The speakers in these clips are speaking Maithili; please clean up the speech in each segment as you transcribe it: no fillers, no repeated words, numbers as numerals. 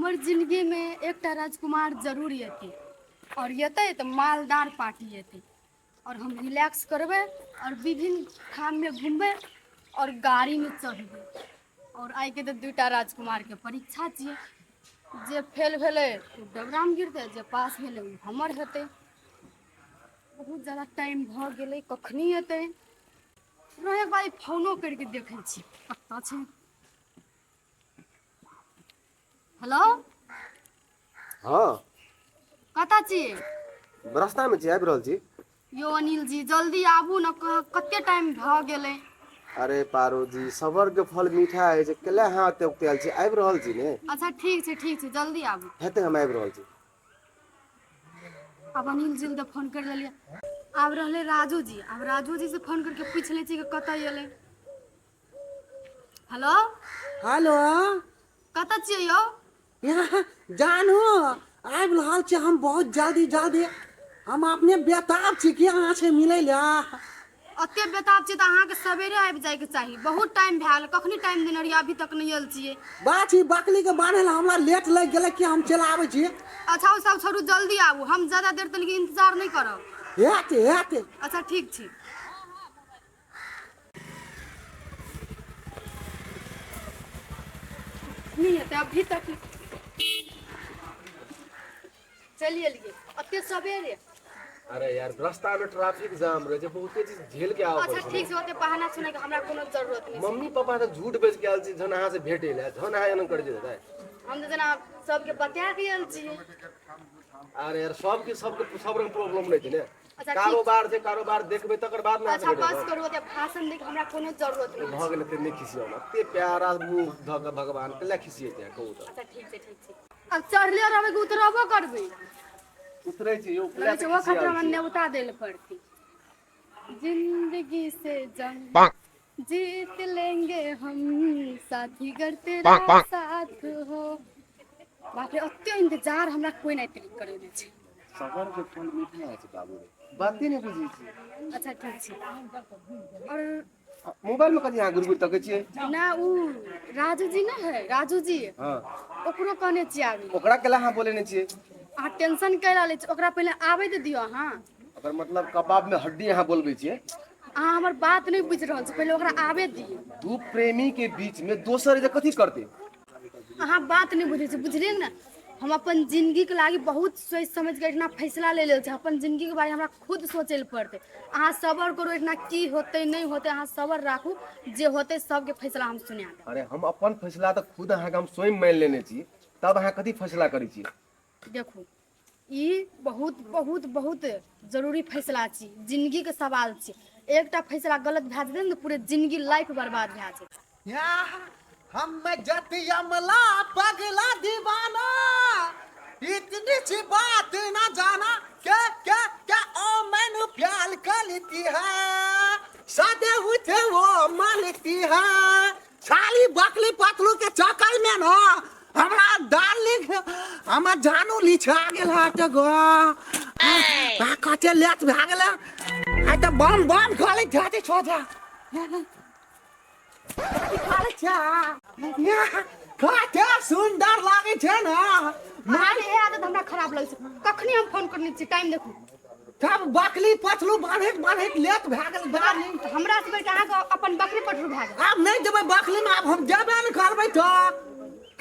हमर जिंदगीमे एकटा राजकुमार जरूर एतै आओर एतै तऽ मालदार पार्टी एतै आओर हम रिलैक्स करबै आओर विभिन्न ठाममे घुमबै आओर गाड़ीमे चढ़बै। आओर आइके तऽ दूटा राजकुमारके परीक्षा छियै, जे फेल भेलै ओ डबरामे गिरतै, जे पास भेलै ओ हमर हेतै। बहुत जादा टाइम भऽ गेलै, कखनी एतै? रहैके बाद फोनो करिके देखै छी कतऽ छै। हेलो। हाँ। कतऽ छी? रास्ता में छी, आबि रहल छी। यो अनिल जी, जल्दी आबू ने, कते टाइम भऽ गेलै। अरे पारो जी, सबर के फल मीठा है छै, केला अहाँ एते उकतायल छी? आबि रहल छी ने। अच्छा ठीक छै, ठीक छै, जल्दी आबू। हेतै, हम आबि रहल छी। आब अनिल जी तऽ फोन कर लेलियै, आब रहलै राजू जी। आब राजू जी से फोन करके पूछि लै छी कि कतऽ एलै। हेलो। हेलो। कतऽ छियै यौ? यहाँ जानू, आबि रहल छी हम बहुत जल्दी जल्दी। हम अपने बेताब छी कि अहाँ से मिलै लए। एते बेताब छियै तऽ अहाँके सवेरे आबि जाइके चाही। बहुत टाइम भए गेल, कखनी टाइम देने रहियै, अभी तक नहि आयल छियै। बाछी बकली के बान्है लए हमरा लेट लागि गेलै कि हम चलि आबै छी। अच्छा ओ सब छोड़ू, जल्दी आबू, हम ज्यादा देर तक इंतजार नहि करब। हेतै हेतै। अच्छा ठीक छै। नहीं हेतै अभी तक। चलि एलियै एते सवेरे? अरे यार, रास्ता में ट्रैफिक जाम रहे छै, बहुते चीज झेल के आबऽ अच्छा पड़ै छै। ठीक छै, ओते बहाना सुनै के हमरा कोनो जरूरत नहि छै। मम्मी पापा तऽ झूठ बेच के आयल छी, जहन अहाँ से भेटे ले जहन अहाँ एना करै छै। हम तऽ जेना सबके बता के आयल छियै। अरे यार, सबके सबके सब रंग प्रॉब्लम रहै छै ने। अच्छा, ठीक। कारोबार छै, कारोबार देखबै तकर बाद ने। अच्छा बस करू, ओते भाषण दै के हमरा कोनो जरूरत नहि। भऽ गेलै, नहि खिसियाउ ने। एते प्यारा मुँह धऽ कऽ भगवान केला खिसियेतै, कहू तऽ? अच्छा ठीक छै, ठीक छै। आब चढ़ले रहबै कि उतरबो करबै? उतरै छी यौ। लगै छै ओ खातिर हमरा नेवता दै लए पड़तै। जिंदगी से जंग जीत लेंगे हम साथी, गर तेरा साथ हो। बाप रे, ओते इंतजार हमरा कोई नहि तरीक करे दै छै। सबर के फल मीठा होइ छै बाबू रे, बाते नहि बुझै छी। अच्छा ठीक छै। और मोबाइल में कथी अहाँ गुरगुर तकै छियै? ना, उ राजू जी ना है, राजू जी। हाँ। ओकरो कहने छियै आबी। ओकरा केला अहाँ बोले नहि छियै? अहाँ टेंशन कैला लै छी? ओकरा पहिले आबै तऽ दियौ अहाँ। ओकर मतलब कबाब में हड्डी अहाँ बोलबै छियै। अहाँ हमर बात नहि बुझि रहल छी, पहिले ओकरा आबे दियौ। दू प्रेमी के बीच में दोसर जे कथी करतै? अहाँ बात नहि बुझै छी, बुझलियै ने? हम अपन जिंदगीके लागी बहुत सोचि समझि कऽ एहिठिना फैसला ले लेल छी। अपन जिंदगीके बारेमे हमरा खुद सोचै लए पड़तै। अहाँ सबर करू, एहिठिना की होतै नहि होतै, अहाँ सबर राखू, जे होतै सबके फैसला हम सुना देब। अरे हम अपन फैसला तऽ खुद अहाँके हम स्वयं मानि लेने छी, तब अहाँ कथी फैसला करै छी? देखू, ई बहुत बहुत बहुत जरूरी फैसला छी, जिंदगीके सवाल छी। एकटा फैसला गलत भए जेतै ने तऽ पूरे जिंदगी लाइफ बर्बाद भए जेतै। हम जत यमला पगला दीवाना, इतनी सी बात ना जाना के के के ओ मैनू प्यार करती है, सदे उठे वो मानती है। साली बकली पतलू के चक्कर में न हमरा डार्लिंग, हमर जानू लिछा गेल हट गो। आ कते लेट भए गेलै आइ तऽ। बम बम खा लै छोजा कते सुन्दर लागै छै ने। अहाँके इएह आदत हमरा खराब लगै छै। कखनी हम फोन करने छी, टाइम देखू। तब बकली पतलू बान्हैत बान्हैत लेट भए गेल डार्लिंग। हमरा से बढ़ि कऽ अहाँके अपन बकरी पटरू भए गेल। आब नहि देबै बकलीमे, आब हम जेबे ने करबै। तऽ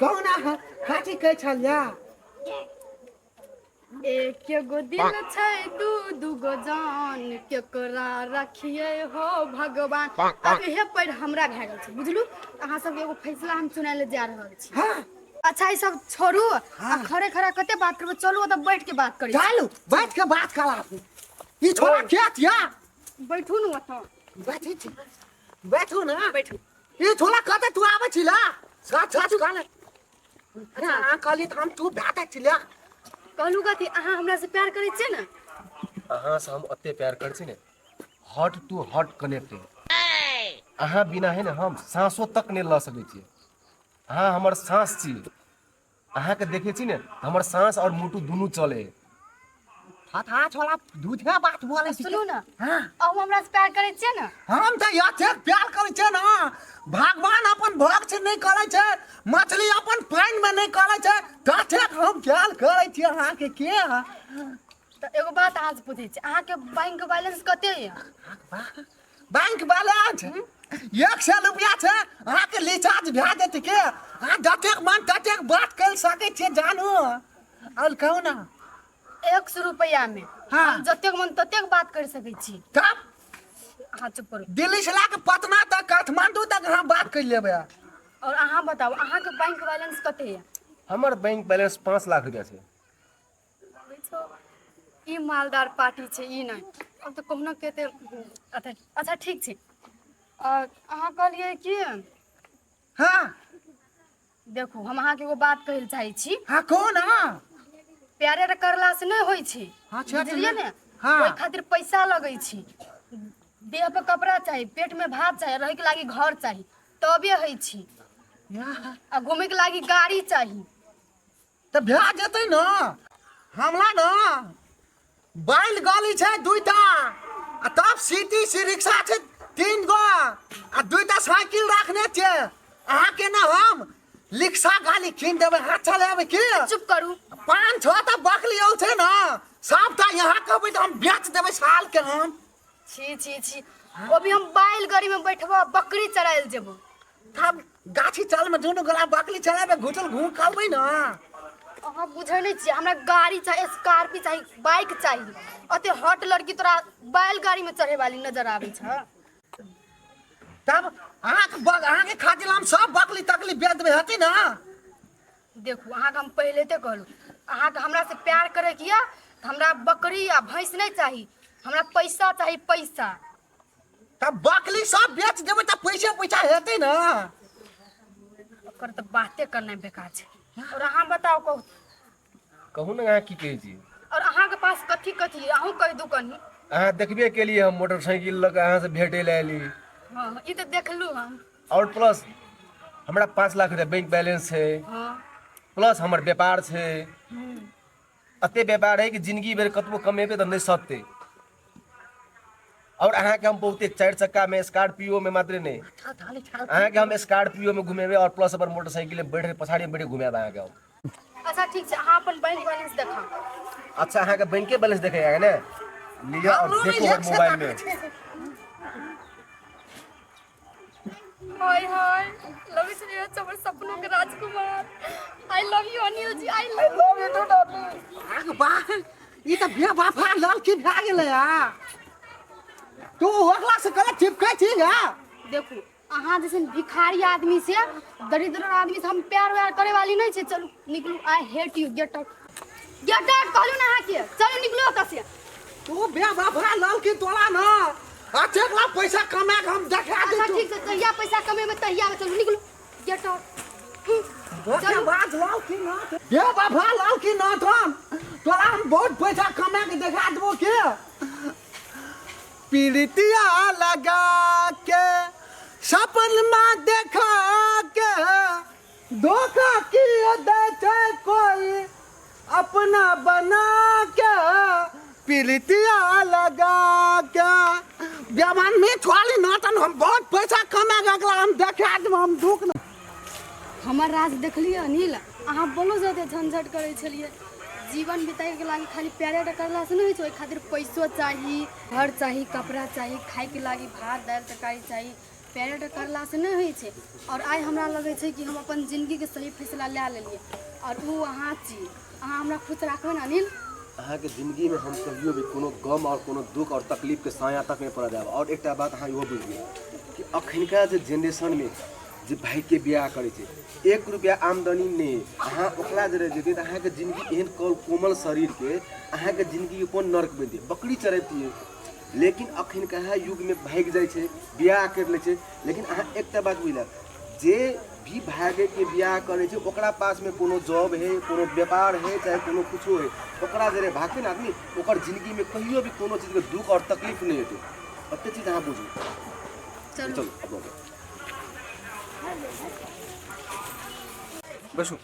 कहू ने, कथी कहै छलियै? एक एगो दिल छै, दू दू गो जान, केकरा रखिए हो भगवान। आब इहे पढ़ि हमरा भए गेल छै, बुझलू? अहाँ सबके एगो फैसला हम सुनाय लए जा रहल छी। हाँ। अच्छा ई सब छोड़ू, आ खड़े खड़ा कते बात करबै, चलू ओतऽ बैठ के बात करी। चलू, बैठ के बात करा। ई छोड़ा खेत या बैठू ने ओतऽ। बैठै छी, बैठू ने। बैठू। ई छोड़ा कते तू आबै छी ला साथ साथ कहले। अच्छा अहाँ कहली तऽ हम तू भेटै छी ला। कहलू कथी, अहाँ हमरा से प्यार करै छियै ने? अहाँ से हम ओते प्यार करै छी ने, हॉट टू हॉट कनेक्ट। अहाँ बिना है ने हम साँसो तक नहि लऽ सकै छियै। अहाँ हमर साँस छी। अहाँके देखै छी ने तऽ हमर साँस आओर मुटु दुनू चले है। हथा छोला झूठे बात बोले छी। सुनू ने। हाँ। अहूँ हमरा से प्यार करै छियै ने? हम तऽ एतेक प्यार करै छियै ने, भगवान अपन भक्ष नहि करै छै, मछली अपन पानि मे नहि करै छै। हम ख्याल करै छी अहाँके के तऽ एगो बात अहाँ से पूछै छी, अहाँके बैंक बैलेंस कते यऽ? बैंक बैलेंस 100 रुपया छै। अहाँके रिचार्ज भए जेतै के, अहाँ जतेक मन ततेक बात कर सकै छियै जानू। और कहू ना। 100 रुपया में हाँ। हम जतेक मन ततेक बात कर सकै छी? तब अहाँ चुप करू। दिल्ली से लए के पटना तक, काठमांडू तक अहाँ बात कर लेबै। और अहाँ बताउ, अहाँके बैंक बैलेंस कते यऽ? हमर बैंक बैलेंस 5 लाख रुपया छै। ई मालदार पार्टी छै ई नहि। अब तऽ कहुना के अच्छा अच्छा ठीक छै। अहाँ कहलियै कि हाँ। देखू, हम अहाँके एगो बात कहै लए चाहै छी। हाँ, कहू ना। प्यारे करला से नहि होइ छै। हाँ, छै। बुझलियै ने? हाँ। ओहि खातिर पैसा लगै छै। देह पर कपड़ा चाही, पेट में भात चाही, रहै के लागी घर चाही, तबे होइ छै। आ घूमे के लागी गाड़ी चाही। तऽ भए जेतै ने। हमरा ने बैल गाड़ी छै दुईटा, आ तब सिटी सी रिक्शा छै 3 गो, आ 2टा साइकिल राखने छियै। अहाँके ने हम रिक्शा गाड़ी कीन देबै, हाथ चलेबै की? चुप करू। 5-6 टा बकली औ छै ने, सबटा यहाँ कहबै तऽ हम बेच देबै साल के हम। छी छी छी, अभी हम बैल गाड़ी में बैठबो, बकरी चरायल जेबो। तब गाछी चाल में दुनू गोला बकरी चलाबै घुटल घूम करबै ने। अहाँ बुझै नहि छियै, हमरा गाड़ी चाही, स्कॉर्पियो चाही, बाइक चाही। अते हॉट लड़की तोरा बैल गाड़ी में चढ़े वाली नजर आबै छ? तब अहाँके अहाँके खातिर हम सब बकली तकली बेच देबै, हेतै ने? देखू, अहाँके हम पहिले ते कहलहुँ, अहाँके हमरा से प्यार करैके यऽ तऽ हमरा बकरी आ भैंस नहि चाही, हमरा पैसा चाही, पैसा। तब बकली सब बेच देबै तऽ पैसे पैसा हेतै ने। ओकर तऽ बाते करनाइ बेकार छै। और अहाँ बताउ, कहू। कहू ने, अहाँ की कहै छी? और अहाँके पास कथी कथी, अहूँ कहि दू कनी। अहाँ देखबे केलिए, हम मोटरसाइकिल लऽ कऽ अहाँसँ भेटै लए एली। हँ, ई तऽ देखलहुँ हम। और प्लस हमरा 5 लाख रुपया बैंक बैलेंस छै। प्लस हमर व्यापार छै। एते व्यापार है कि जिंदगी भरि कतबो कमेबै तऽ नहि सततै। और अहाँके हम बहुते 4 चक्का में स्कॉर्पियो में मात्रे नहि, अहाँके हम स्कॉर्पियो में घुमेबै और प्लस अपन मोटरसाइकिल में बैठ पछाड़ी में बैठ घुमाएब अहाँके हम। अच्छा ठीक छै, अहाँ अपन बैंक बैलेंस देखाउ। अच्छा, अहाँके बैंके बैलेंस देखै है ने? लिअ और हमरो देखू हमर एक सए मोबाइल टाका में। छै। हाय हाय, लगै छै ये हमर सपनों के राजकुमार। I love you Anil ji, I love you too darling. आग बा, ई तऽ बेवफा लड़की भए गेलै। आ तू ओकरा से गलत चिपकै छी गा? देखू, अहाँ जैसन भिखारी आदमी से, दरिद्र आदमी से हम प्यार व्यार करे वाली नहीं छै। चलू निकलू। I hate you, get out, get out कहलू ना अहाँके। चलू निकलू ओतऽ से। तू बेवफा लड़की, तोरा न अतेक ला पैसा कमा के हम देखा अच्छा देतौ। ठीक छै, जहिया पैसा कमेबै तहिया। चलू निकलू, गेट आउट। धोखेबाज लड़की न, बेवफा लड़की न तोन, तोरा हम बहुत पैसा कमा के देखा देबो के। पीड़ितिया लगा के, सपन में देखा के धोखा किए दै छै कोई अपना बना के, पीड़ितिया लगा के। बेमान में छोड़ी नतन, हम बहुत पैसा कमा के अगला हम देखा देब, हम दुख न। हमर राज देखलियै अनिल? अहाँ बोलो जादे झंझट करै छलियै। जीवन बिताइके लागि खाली प्यारे टा करलासँ नहि होइ छै, ओहि खातिर पैसो चाही, घर चाही, कपड़ा चाही, खाइके लागि भात दालि तरकारी चाही। प्यारे टा करलासँ नहि होइ छै। आओर आइ हमरा लगै छै कि हम अपन जिन्दगीके सही फैसला लए लेलियै आओर ओ अहाँ छी। अहाँ हमरा खुश राखबै ने अनिल? अहाँके जिंदगी में हम कहियो भी कोनो गम और कोनो दुख और तकलीफ के साया तक नहीं पड़ जायब। और एकटा बात अहाँ इहो बुझियौ कि अखनका जे जेनरेशन में जे भाइके बियाह करै छै, 1 रुपया आमदनी नहि, अहाँ ओकरा जरे जेतै तऽ अहाँके जिंदगी एहन कोमल शरीरके अहाँके जिंदगी कोन नर्क बनि जेतै? बकरी चरैतियै। लेकिन अखनका युगमे भागि जाइ छै, बियाह करि लै छै। लेकिन अहाँ एकटा बात बुझि लेब, जे भी भागेके बियाह करै छै, ओकरा पासमे कोनो जॉब है, कोनो व्यापार है, चाहे कोनो कुछो है, ओकरा जरे भागतै ने आदमी, ओकर जिंदगीमे कहियो भी कोनो चीजके दुख और तकलीफ नहि हेतै। एते चीज अहाँ बुझू। चलू। चलू, अब भऽ गेल। बैसू।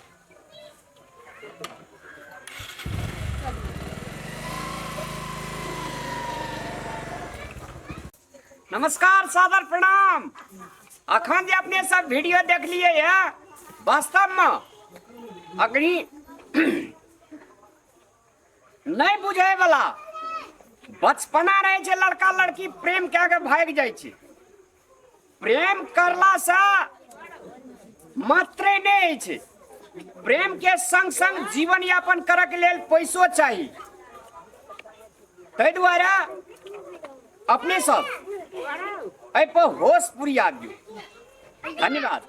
नमस्कार, सादर प्रणाम। अखन जे अपने सब वीडियो देखलिए है, वास्तव में अखनी नहि बुझै वाला बचपना रहै छै लड़का लड़की प्रेम कए के भागि जाइ छै प्रेम करलासँ मात्रे नहि होइ छै प्रेम के संग संग जीवन यापन करऽ के लेल पैसो चाही ताहि दुआरे अपने सब एहि पर होश पुरिया दियौ धन्यवाद।